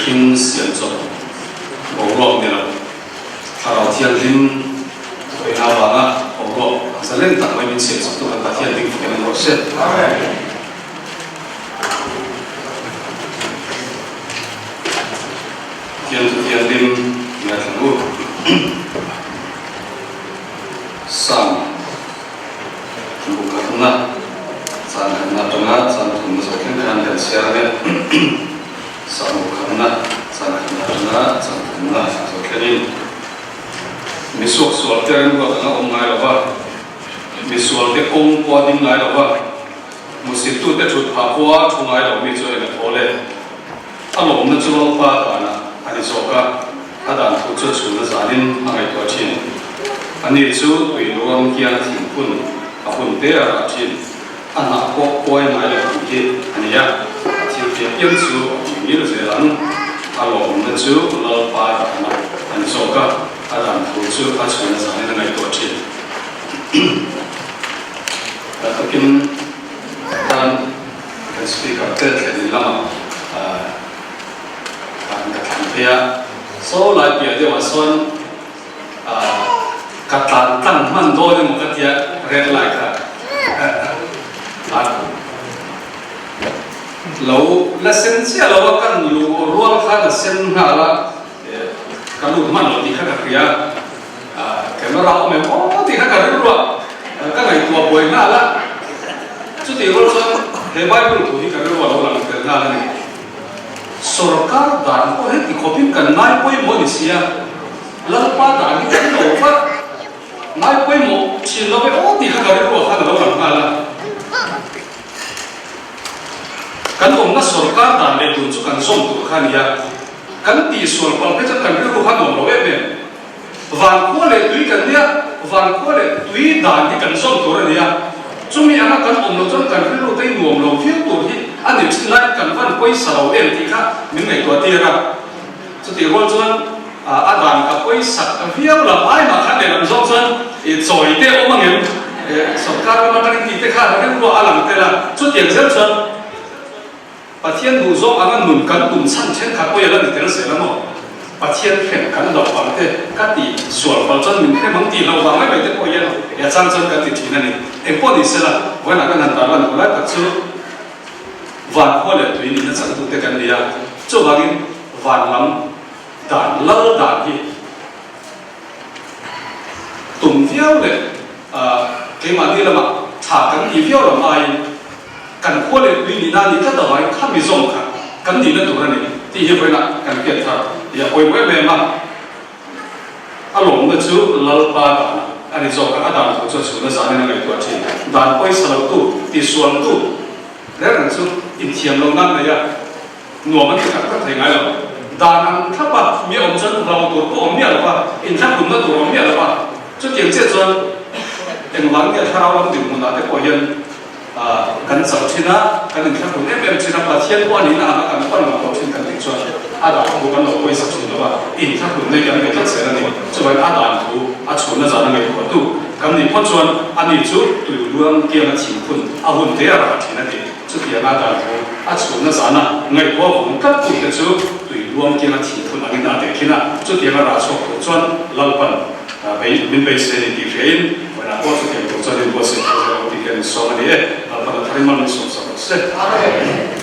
Mihring siam chawp boruak ni lo, Thlarau Thianghlim khawihna avanga boruak zalen tak mai min siam chawp tu kan Pathian ding fak in rawh se. Pathian thu thianghlim ngaithla u. Psalm bukhatna chan khatna atanga chan thumna zawh thleng khan kan chhiar ang e. Psalm bukhatna chan khatna atanga chan thumna zawh thlengin mi suaksual te ringruat anga awm ngai lova, misual te kawng pawh a ding ngai lova, hmusittute thut phah pawh a thu ngai lo mi chu eng a thawl e. A lawmna chu Lalpa danah a ni zawk a, a dan thu chu a chhun a zanin a ngaihtuah thin. Ani chu tui luang kianga thingphun a hun te a rah thin. A hnah pawh kuai ngai lo ang hi a ni a, a thil piah piang chu a hmu ngil zel ang. A lawmna chu Lalpa danah a ni zawk a, a dan thu chu a chhun a zanin a ngaihtuah thin. Takin tan. Kan speaker te thlen lamah an ka thlan phei a, saw lai piah deuhah sawn ka tlan tlang hman dawn emaw ka tia red light kha a lo la sen chiah lo a, kan luh rual khan a sen nghal a, ka lut hman lo tih kha ka hria a, camera awm em aw tih kha ka rilru a, ka ngaihtuah buai nghal a, chutih rual chuan he Bible thu hi ka rilru a lo lang tel nghal a ni. Sorkar dan pawh heti khawpin kan ngai pawimawh a ni sia, Lalpa dan hi kan lo vat ngai pawimawh thin lo ve aw tih kha ka rilru ah khan a lo lang nghal a. Kan awmna sorkar dan leh tun chu kan zawm tur kha a ni a. Kan tihsual palh phei chuan kan rilru kha nuam lo em em. Van khua leh tui kan nia, van khua leh tui dan hi kan zawm tur a nia. Chumi anga kan awm loh chuan kan rilru te hi nuam lo viau tur hi a ni thin lai kan van pawisa lo em tih kha min ngaihtuah tir a. Chutih rual chuan a dan ka pawisak ta viau lo, ai mah khan lehlam zawng chuan chawi te awm angem sorkar lam atangin tih te kha rilru a lang tel a. Chutiang zel chuan. Pathian duh zawk anga nun kan tum chhan thenkhat pawh i la ni tel zel a maw? Pathian hrem kan loh vang te ka ti sual palh chuan min hrem ang tih loh vang mai mai te pawh hian he chang chuan kan ti thin a ni. Eng pawh ni sela, vawiinah kan han tarlan duh lai tak chu van khua leh tui nihna changtute kan ni a, chuvangin van lam dan lal dan hi tum viau leh keimahni lamah tha kan ti viau lam aiin, Kan khua leh tui nihna a nih tlat avangin kha mi zawng kha kan nihna tur a ni tih hi vawiinah kan hriat thar hi a pawimawh em em a. A lawmna chu Lalpa dan a ni zawk a, a dan thu chu a chhun a zanin a ngaihtuah thin. Dan pawisa lo tu, tisual tu reng reng chu inthiam lo nan nei a, nuam an ti tak tak thei ngai lo. Dan ang thlap a, mi awm chuan hlau tur pawh awm miah lo va, inthlakhumna tur awm miah lo va. Chutiang chiah chuan engvang nge thlarau lam dinhmunah te pawh hian Kan chauh thin a, kan inthlahrun em em thin a, Pathian pawh a nihna anga kan pan lo tawh thin kan tih chuan a dan thu kan lo pawisa thin lo a, inthlahrun nei kan nei tlat zel a ni. Chuvangin a dan thu a chhunna zan a ngaihtuah tu kan nih phawt chuan ani chu tui luang kianga thingphun a hun te a rah thin a ti. Chutianga a dan thu a chhunna zana ngaihtuah vung tlat tu te chu tui luang kianga thingphun angin a tehkhin a, chutianga rah chhuak tur chuan Lalpan Min beisei a ni tih hriain vawiinah pawh chutiang tur chuan inbuatsaih thar zel ang tih hian insawm a ni e. Lalpan a thar in mal min sawmsak rawh se.